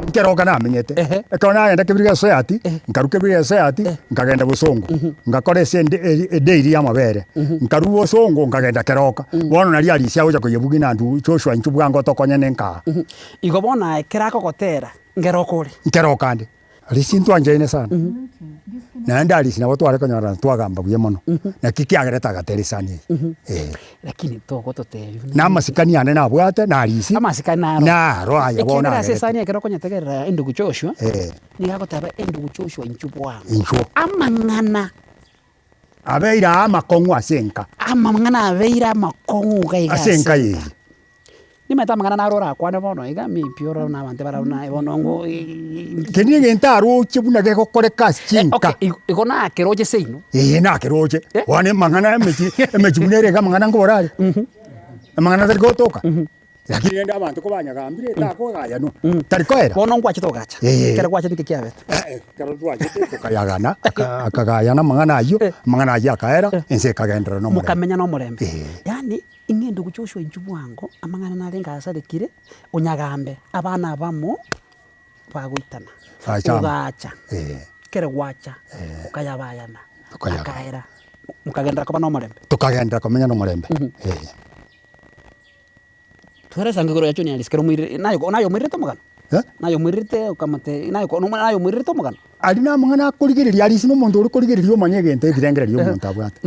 Nkeroka namenyete, Ehe. ekero nagenda kebiri gia society, nkarwa kebiri gia society, nkagenda bosongo, ngakora ase ende eri edairi ya amabere, nkarwa bosongo nkagenda keroka, bono naria arisia agocha koyebugia nandu Joshua inchuo bwango tokonyane nkaa. Igo bono aye kera akogotera, nkeroka ore. Nkeroka nde. Arisia ntwanchaine sana, naende arisia nabo tware konyorana twagamba buya mono, naki kiagerete agatera esani eye, eh. Lakini togototebia buna Na amasikani ane nabwate na arisia, Amasikani naro. naro aya bono Ekiagera ase agerete. esani ekero okonyetegerera endugu Joshua, Eh. nigo agoteba endugu Joshua inchuo bwango. Inchuo. Amang'ana. Abeire aa amakong'u ase enka. Amang'ana abeire amakong'u iga iga Ase enka eye. Nimanyete amang'ana naro orakwane bono iga, maybe orore buna abanto bare buna bono ngo Eke negento aroche buna gegokoreka ase chinka. Okay, igo igo nakeroche seino. Eeh nakeroche, bono amang'ana emechie emechie buna ere iga amang'ana nkobora are, amang'ana tari gotoka, lakini rende abanto kobanyagambire takogayanwa, tari koera. Bono nkwachete ogacha, Eeh. ekero gwachete nki kiabete? Ekero twachete tokayagana, aka akagayana amang'ana aywo, amang'ana aywo akaera, ense ekagenderera na omorembe. Mokamenya na omorembe. Eeh. Yaani. Ing'ende gochia gochia inchuo bwango, amang'ana narenge asarekire, onyagambe, abana abamo bagoitana, Bacha amo. ogacha, Eh. ekere gwacha, okayabayana, Tokayabaya. akaera, mokagenderera koba na omorembe. Tokagenderera komenya na omorembe, eh. Tweresa igoro ya Junior Alice ekero omoirire naye naye omoirerete omogano? Eh? Naye omoirerete okamotebia naye naye omoirerete omogano? Aria na amang'ana akorigereria Alice na omonto ore korigereria omanye egento ebirengererio omonto abwate.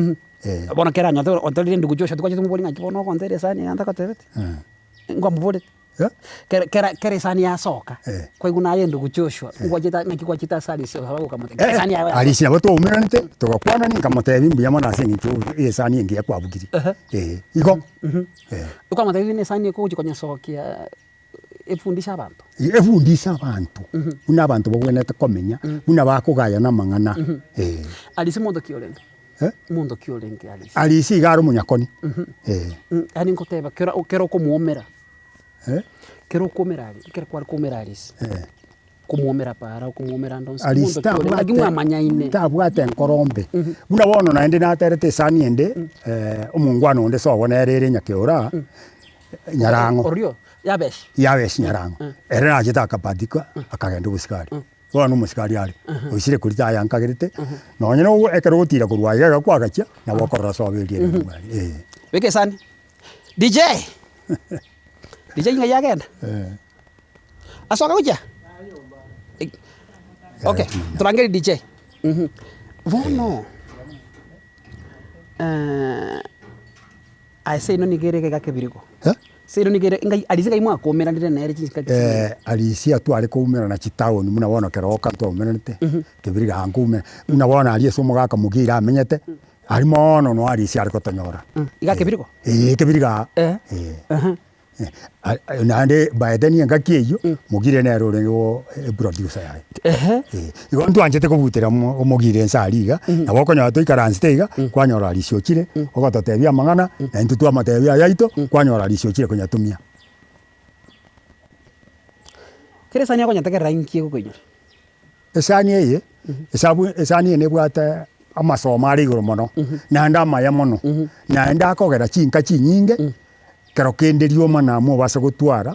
Eh. Bono kera anyorete otorire ndugu Joshua tikwachete komoboria ng'aki bono ogonteria esani eye ntakotebeti? Nkwamoborete? Eh? Kere kera kera esani yasoka, Eh. kwaigwa naye ndugu Joshua, ngwachete ng'aki gwachete ase Alice osaba gokamotebia Eh, esani yago yasoka. Alice nabo twaumeranete, togakwanani nkamotebia mbuya mono ase eng'encho esani engiya kwabugirie. Eh, igo. Eh. Okamotebia buna esani ekogochia konyesokia efundishe abanto. Efundishe abanto, buna abanto babwenerete komenya, buna bakogayana amang'ana, eh. Alice monto ki orenge? Eh? Monto ki orenge Alice? Alice iga are omonyakoni, eh. Yaani nkoteba kera kera okomwomera, Eh? kera okwomera aria, ekero kware kwomera Alice, Eh. komwomera paara, okomwomera ande onsi, Alice monto ki orenge, naki tabwate mwamanyaine? tabwate enkoro mbe, buna bono naende naterete esani ende, omongwana onde sobo nere ere nyakeora, Nyarang'o. Orio, Yabeshi. Yabeshi Nyarang'o. Ere nachete akabatika, akagenda obosikari. Bono omosikari are, oisire koritaya nkagerete, nonye na ekero ogotira korwa aiga iga kwagachia, nabo okorora sobo eria ere nyuma aria, eh. Beka esani. DJ! DJ ng'ai agenda? Asoka gochia? Okay, torangerie DJ. Bono, Aye seino nigo ere iga kebirigo. Eh? Seino nigo ere ngai Arisi ngai mwakoumeranire nere chinkaki chinde. Eh, Arisi tware koumerana chitown buna bono Keroka ntwaumeranete, Kebiriga aa nkoumera, buna bono aria ase omogaka Mugira amenyete, aria mono no Arisi are gotonyora. Iga Kebirigo? Eh, Kebiriga aa. Eh. Eh. Aha. Naende by then engaki eyio, Mogire nere orenge go eproducer yaye. Ehe. Eh, igo ntwanchete kobutera omo omogire inse aria iga, nabo okonyora toikaransete iga, kwanyora Arisi ochire, ogototebia amang'ana, na intwe twamotebia ayaito, kwanyora Arisi ochire konyatumia. Kera esani okonyetegerera inki egokoinyora? Esani eye, esabu esani eye nebwate amasomo are igoro mono, naende amaya mono, naende akogera chinka chinyinge, Ekero kende rioma namobase gotwara,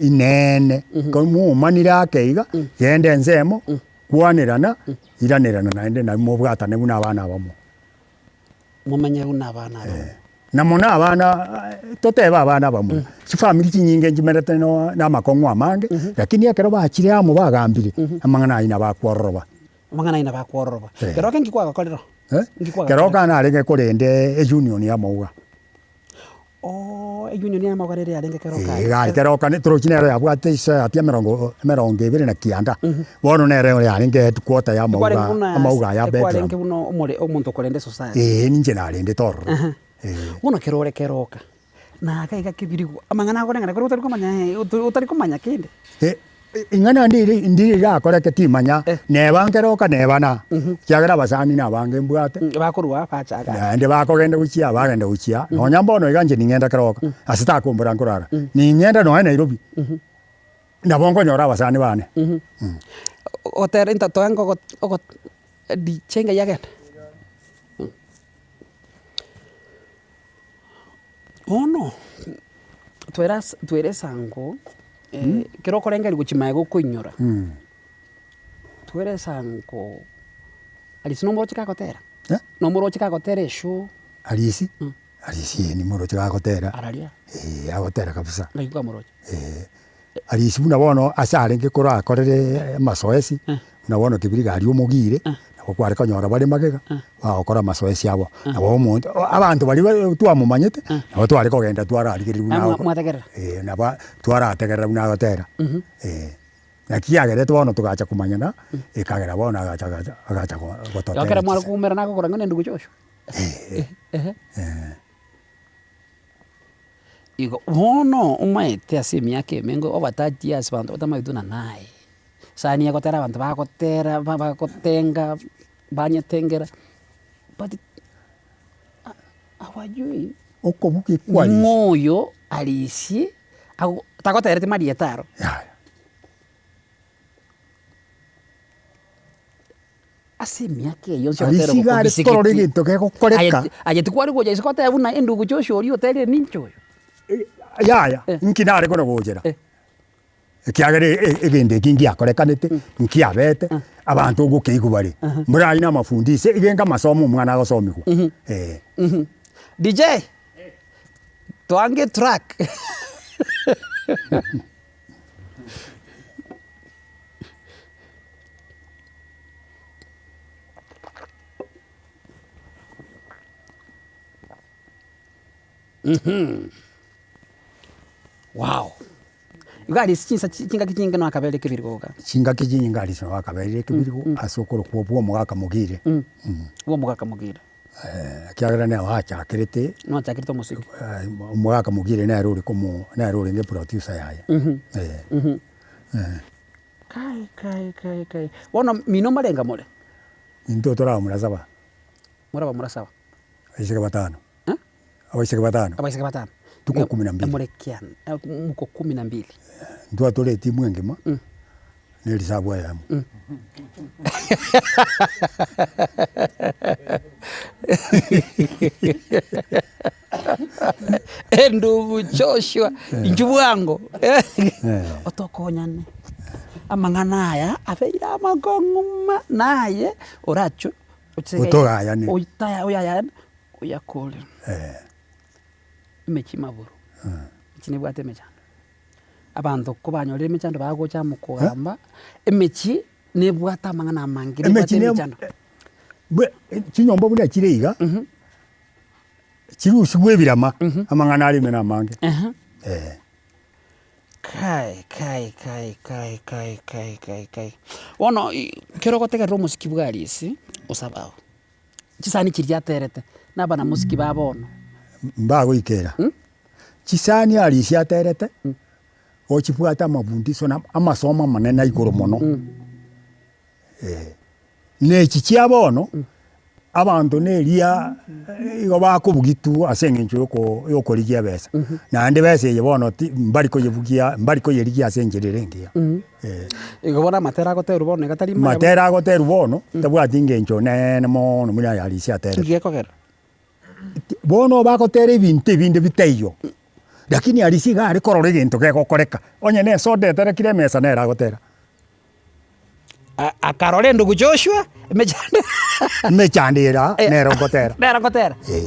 inene, ekero mwomanire ake iga, genda ensemo, kwanerana, iranerana naende nabi mobwatane buna abana abamo. Momenye buna abana abamo. Na mono abana totebe abana abamo, chifamiri chinyinge nchimerete no na amakong'u amange, lakini ekero bachire amo bagambire, amang'ana ayio nabo akwororoba. Amang'ana ayio nabo akwororoba. Eh. Kero eke nki kwagakorire oo? Eh, Nki kwagakorire? kero okana narenge korenda eunion ya amauga. Ooh eunion ya amauga rere yarenge kero Eeh kare. gari kero kane torochi nero yabwate esayati emerongo emerongo ebere na kianda, bono nere yarenge headquarter ya Ekwarenge amauga buna amauga aya ekwarenge Bedlam. buna omore omonto okorenda esociety. Eeh ninche narendete ororo, Aha. eh. Bono kero ore keroka, na iga iga kebirigwa, amang'ana akoreng'ana kore otari komanya otari komanya kende. Eh. Ing'ana ndiri ndiri riakoreke timanya, neba nkeroka neba na, ekiagera abasani na abange mbwate. Bakorwa bacha igaa. Naende bakogenda gochia bagenda gochia, nonya mbono iga inche ning'enda keroka, ase takombora nkorara, ning'ende nonya Nairobi, nabo nkonyora abasani bane. Ogotera into toenga ogo ogo DJ ng'ai agenda? Bono, twere ase twere esango, ekero okorengereria gochia magega okoinyora, twere esango Arisi nomoroche kagotera? Nomoroche kagotera eshow? Arisi? Arisi eeh nimoroche gagotera, Araria? eeh agotera kabisa. Naki kwamoroche? Eeh, Arisi buna bono ase arenge korakorere amasoesi, buna bono kebiriga aria omogire, nabo kware konyora bare magega, bagokora amasoesi abo. Nabo omonto abanto baria ba twamomanyete, nabo tware kogenda twararigereria buna Mwa- ago mwategerera? eh, nabo twarategerera buna agotera, eh. Naki yagerete bono togacha komanyana, ekagera bono agacha agacha agacha go gototera Ekero mware chisemi. koumerana agokora ng'a nendugu Joshua? Igo bono omaete ase emiaka emenge over 30 years abanto batamanyeti buna naye, esani egotera abanto bagotera ba- bagotenga banyetengera but hawajui Okobugia kwa ng'o oyo arisie ago tagotereti marieta aro. Yaya. Ase emiaka eyio onsi Aria ogotera iga are korora ogokobisegetie. egento Aye gegokoreka. aye tikware gocha isiko goteba buna endugu Joshua oria oterire ninche oyo. Yaya, Eh. inki nare kona gochera? Eh. Ekiagera egento eki ngiakorekanete, nkiabete, abanto ogokeigwa bare, mbura ayio na amafundisho, egento amasomo omwana agosomigwa, eh. DJ, twange etrack. Wow! Igo aria ase chinsa chingaki chinge noa akabeire ekebirigo iga. Chingaki chinyinge aria ase noa akabeire ekebirigo ase okorokwa bwa omogaka Mogire. Bwa omogaka Mogire. Ekiagera nere oachakerete. Noachakerete omosiki. Omogaka Mogire nere ore komo nere orenge producer yaye. Kai kai kai kai. Bono mino mbarenga more? Intwe tore abamura saba. More abamura saba. Abaiseke batano. Eh? Abaiseke batano. Abaiseke batano. Tuko kumi na mbili. More kianda, mko kumi na mbili. Intwe tore etimu engima, na erisabu eyemo. Endugu Joshua, inchuo bwango otokonyane amang'ana aya abeire amakong'u ma, naye orachwe Otogayane. Otaya oyayane oyakore. Emechie maboro, emechie nebwate emechando, abanto kobanyorire emechando bagocha amo kogamba, emechie nebwate amang'ana amange nebwate Emechie ne emechando. bwe chinyomba buna chire iga. Chirusigwe ebirama, amang'ana are ime namange. Eh. Kai kai kai kai kai kai kai kai. Bono ekero ogotegerera omosiki bwa Arisi, osabao, chisani chiria aterete, na abanamosiki ba bono. Mbagoikera, chisani Arisi aterete, ochibwate amabundiso na amasomo amanene aigoro mono. Na echi chia bono, abanto na eria igo bakobugia tu ase eng'encho yoko yokorigia ebesa, naende besa eye bono ti mbari koyebugia mbari koyerigia ase enchera ere engiya eh. Igo bono amatera agoterwa bono iga tari maya bo. Matera agoterwa bono, tabwati ngencho neene mono buna aya Arisi aterete. Nki gekogera? Bono bagotera ebinto ebinde bitaiyo, lakini Arisi iga are korora egento gegokoreka, onye na esoda eterekire emesa nere agotera. Akarora endugu Joshua, emechando Emechando era nere ogotera. Nere ogotera. Eh.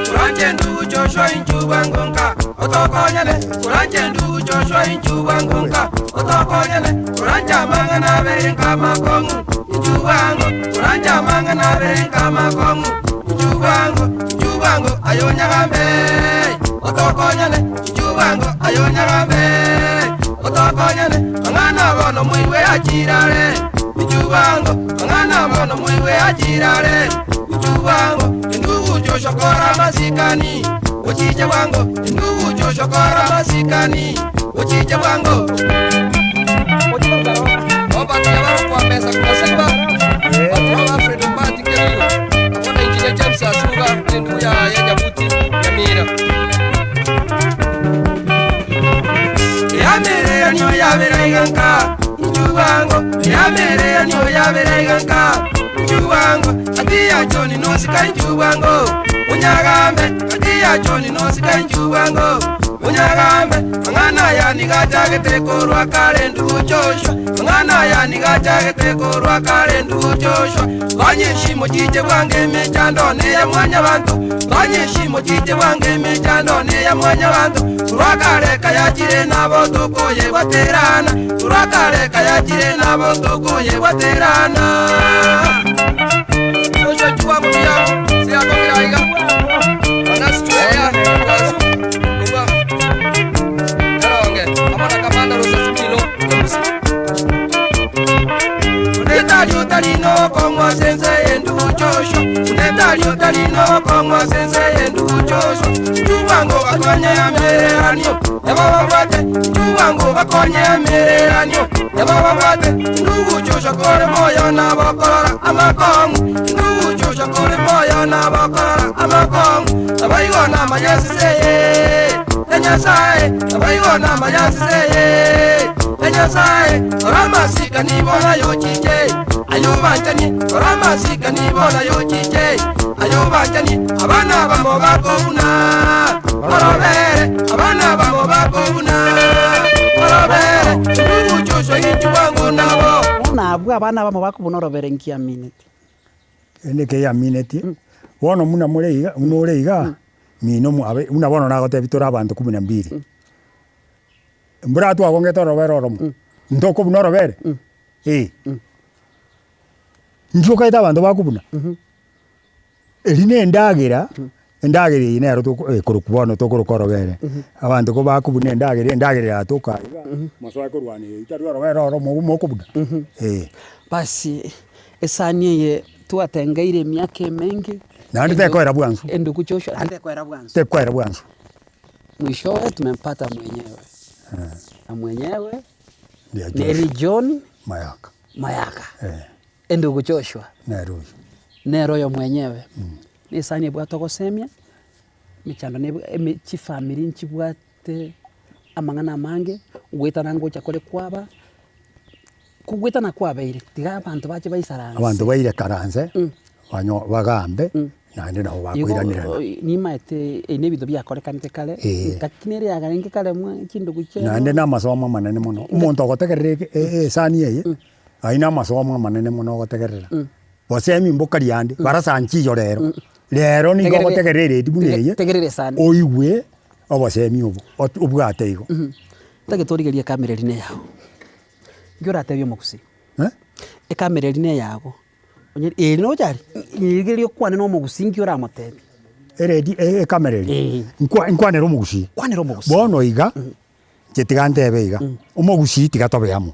Koranche endugu Joshua inchuo bwango nka otokonyane Koranche endugu Joshua inchuo bwango nka otokonyane Koranche amang'ana abere nka amakong'u inchuo bwango Koranche amang'ana abere nka amakong'u inchuo bwango Inchuo bwango aye onyagambe otokonyane Inchuo bwango aye onyagambe Otokonyane, mang'ana bono moigwe achire are, Inchuo bwango, mang'ana bono moigwe achire are, Inchuo bwango, endugu Joshua kora amasikani, Ochiche bwango, endugu Joshua kora amasikani, Ochiche bwango. Robert Nyabaro Kwamesa Kaseba, Patrol Alfred Ombati Kebiro, amo na Engineer James Asuga na endugu yaye Nyabuti Nyamira. Eamere yanio yabera iga nka, inchu bwango, eamere yanio yabera iga nka, inchu bwango, ati ya John nosika inchu bwango, onyagambe, ati ya John nosika inchu bwango, onyagambe, Amang'ana aya nigo achagete korwa kare ndugu Joshua, Amang'ana aya nigo achagete korwa kare ndugu Joshua. Konya eshimo chiche bwango emechando neya mwanyabanto, Konya eshimo chiche bwango emechando neya mwanyabanto. Korwa kare kayachire nabo tokoyebwaterana, Korwa kare kayachire nabo tokoyebwaterana. Joshua chua muya, siakokira iga. Manasi chweya, Gasu, Uba. Karonge, amo na Kamanda Rosa Similo, Nyamusi. Onde tari otari nokong'wa ase ense y'endugu Joshua, Onde tari otari nokong'wa ase ense y'endugu Joshua. Inchuo bwango bakonye amereranio, yabababwate, Inchuo bwango bakonye amereranio, yabababwate. Endugu Joshua kore moyo nabokorora amakong'u, Endugu Joshua kore moyo nabokorora amakong'u. Naboigo namaya esese eye ya Nyasae, naboigo namaya esese eye ya Nyasae. Rora amasikani bono ayochiche, ayobanchanie, rora amasikani bono ayochiche, ayobanchanie. Abana bamo bakobuna orobere, abana bamo bakobuna orobere, nduguchoswa inchu bwango nabo. Bono abwo abana abamo bakobuna orobere nkiamineti. Ere neke yaminetie, bono buna more iga, buna ore iga, mino mwabe, buna bono nagotebia tore abanto kumi na mbili, mbura twagongete orobere oromo, ntokobuna orobere? Eh. Inki okaete abanto bakobuna? Eri na endagera, endagera eye nero toko ekorokwa bono tokoroka orobere, abanto ko bakobuna endagera, endagera yatoka iga, mosoe korwana eyio tari orobere oromo mokobuna, eh. Basi esani eye twatengeire emiaka emenge. Naende tekoera bwansu. Endugu Joshua, naende tekoera bwansu. Tekoera bwansu. Mwishowe tumempata mwenyewe. Na mwenyewe Ndiye neri Joshua John Mayaka. Mayaka. Eh. Endugu Joshua. Nere oyio. Nere oyo mwenyewe. Nesani ebwate ogosemia, emechando ne eme chifamiri nchibwate amang'ana amange, goetana ngocha kore kwaba. Kogwetana kwabeire, tiga abanto bache baisaranse. Abanto bairekaranse, banyo bagambe, naende nabo Igo bakoiranerana. nimaete ebi na ebinto biakorekanete kare, Eh. lakini ere yagarenge kare mwa chindugu chiaino. Naende na amasomo amanene mono, omonto ogotegerera eke e- esani eye, aywo na amasomo amanene mono ogotegerera. Gose emimboka riande, barasa nchiyo rero, rero nigo Tegerere- ogotegerera eredi buna eye, Tegerera esani. oigwe obosemi obo, ot- obwate igo. Ntagete origererie ekamera eri neyago. Inki oratebie omogusii? Eh? Ekamera eri neyago, onye eri nocha aria, rigereria okwane na omogusii inki oramotebie? Eredi e- ekamera eri, Eeh. nkwa nkwanere omogusii. Kwanera omogusii. Bono iga, inche tiga ntebe iga, omogusii tiga tobe amo,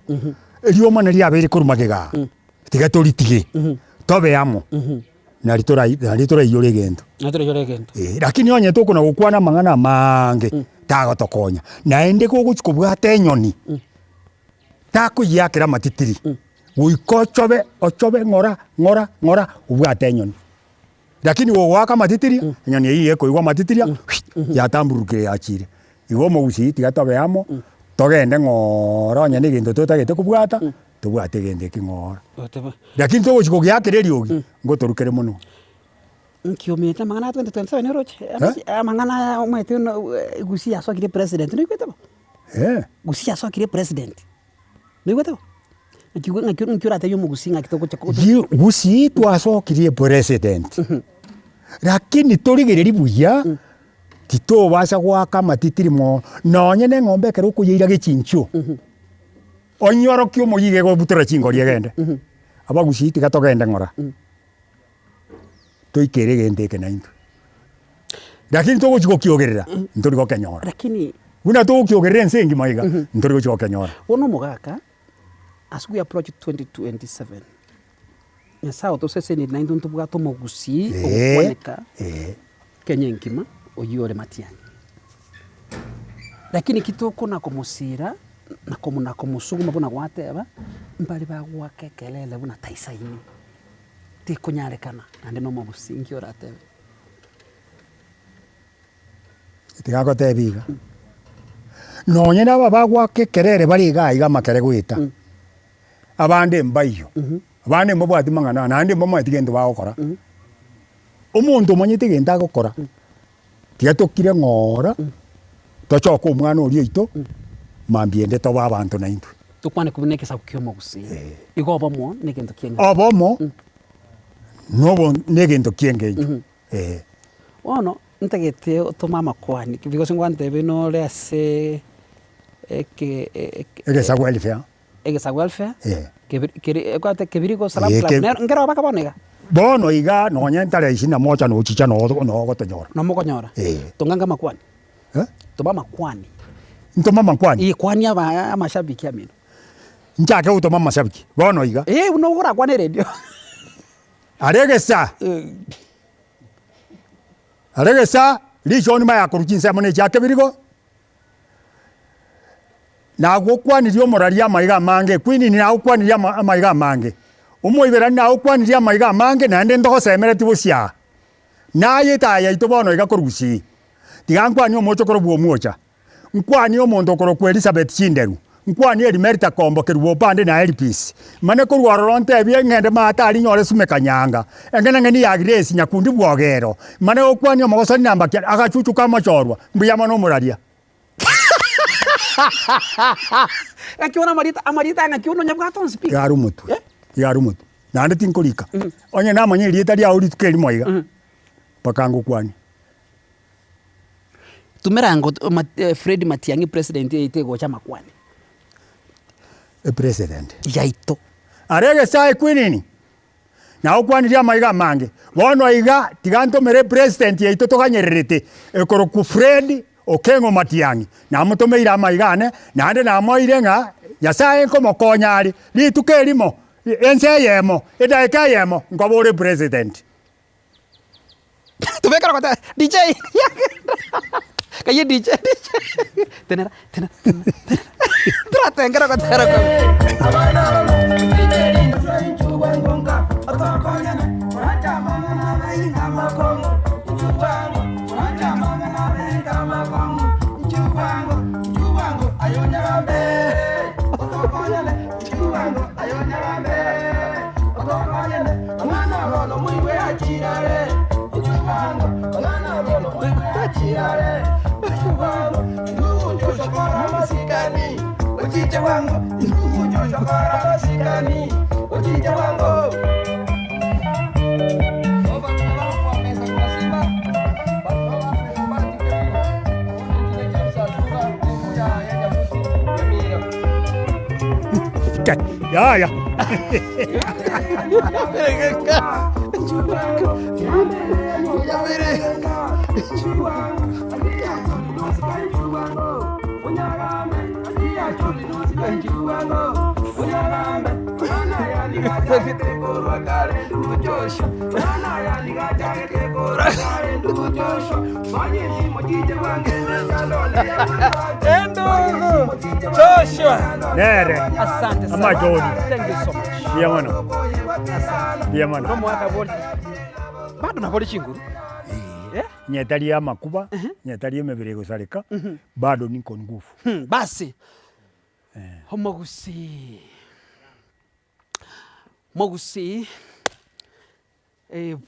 eriomana riabeire korwa magega aa, tiga toritige, tobe amo, nari torai nari toraiyore egento. Nari toraiyore egento. Eeh, lakini onye tokona gokwana amang'ana amaange, tagotokonya. Naende gogochia kobwata enyoni, takoyiakera amatitiri, goika ochobe ochobe ng'ora ng'ora ng'ora obwate enyoni. Lakini gogoaka amatitiri, enyoni eyio iga ekoigwa amatitiri yatambururukire yachire. Igo omogusii tiga tobe amo, togende ng'oora onye na egento totagete kobwata, tobwate egento eki ng'oora. Lakini togochia kogiakera eriogi, ngotorukere mono. Nki omanyete amang'ana a 2027 oroche? Amang'ana aya omanyete buna gusii yasokire president noigwete bo? Gusii yasokire president, noigwete bo? Naki naki naki oratebie omogusii ng'aki togocha ko Gi gusii twasokirie president, lakini torigereria buya, titobasa goaka amatitiri mono, nonye na eng'ombe ekero okoyeira gechinchio, onyorokie omoyio iga egobutora chingori egende, abagusii tiga togende ng'ora. Toikere egento eke naintwe, lakini togochia gokiogerera, ntori gokenyora. Lakini Buna togokiogerera ense engima iga, ntori gochia gokenyora. Bono omogaka, as we approach 2027, Nyasaye otosesenirie naintwe ntobwate omogusii Eeh, ogokwaneka eeh. Kenya engima, oyio ore Matiang'i. Lakini ki tokona komosira na komo na komosuguma buna gwateba, Mbare bagoaka ekelele buna taisaini, tekonyarekana naende na omogusii nki oratebe? Tiga ngotebie iga, nonye na aba bagoaka ekerere bare iga iga amakere goeta, abande mbaiyo, abande mbabwati mang'ana aya naende mbamanyeti gento bagokora. Omonto omanyete egento agokora, tiga tokire ng'ora, tochoke omwana oria oito, mambia ende tobe abanto naintwe. Tokwane buna egesaku kia omogusii, igo obomo na egento ki'engencho. Obomo, nobo na egento ki'engencho, eh. Bono, ntagete otome amakwani, because ngwantebia nore ase eke eke Egesaku welfare. Egesaku welfare, Eh. kebiri keri ekwate kebirigo slum Eh, club, ke- nero nkero mpaka bono iga? Bono iga nonye ntare isini na moja nochicha noo noo ogotonyora. Nomokonyora? Eh. Tong'ange amakwani? Eh? Toma amakwani. Ntome amakwani? Eeh kwania aba amashabiki amino. Nchake gotoma amashabiki bono iga? Eeh buna okorakwane eredio. Are egesaa. Are egesaa, richooni maya korwa chinsemo na echia kebirigo. Nagokwanirie omoraria amaiga amange, Queen nagokwanirie ama amaiga amange, omoiberania nagokwanirie amaiga amange naende ntogosemeretie bosio aa. Naye etaya yaito bono iga korwa gusii, tiga nkwanie omochokoro bwa omwocha, nkwanie omonto okorokwa Elizabeth Chinderu, nkwanie Elimerta Kombo Kerubo Opande na Elipisi, mane korwa ororo ntebie ng'ende maate aria nyore Sume Kanyanga, eng'enang'eni ya Grace Nyakundi Bwogero, mane gokwania omogosani namba kianda, agachuchu kamochorwa, mbuya mono omoraria. Ng'aki bono amarieta amarieta aya ng'aki bono onyabwate onsi pi? Iga are omotwe, iga are omotwe, naende tinkorika, onye namanya erieta riao rituko erimo iga, mpaka ngokwanie. Tumera ango Fred Matiang'i president yaito egocha amakwani. Epresident. Yaito. Are egesae kwinini, Nagokwanirie amaiga amange. Bono iga tiga ntomere epresident yaito toganyererete ekorokwa Fred Okeng'o Matiang'i. Namotomeire amaiga ane, naende namoeire ng'a Nyasae nkomokonya are rituko erimo, ense eyemo, edaika eyemo, nkoba ore president. Tobekere gotera DJ kayie DJ DJ tenena tenena tenena toratengere gotera Yaya. Endugu Joshua. Nere. Asante sana. Amajoni. Thank you so much. Mbuya mono. Mbuya mono. Nomwaka bori. Bado nabori chinguru. Eh? Nyetari amakuba, nyetari emebere egosareka, bado niko nguvu. Hmm, basi omogusii mogusii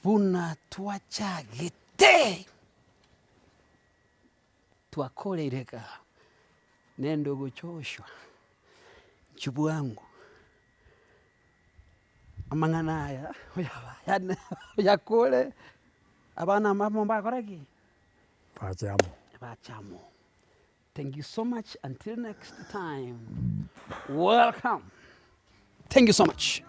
buna twachagete twakoreire igaa nende ogochoshwa chibwango amang'ana aya oyabayane oyakore abana abamo mbakore ki? Bache amo. Bache amo. Thank you so much until next time welcome thank you so much.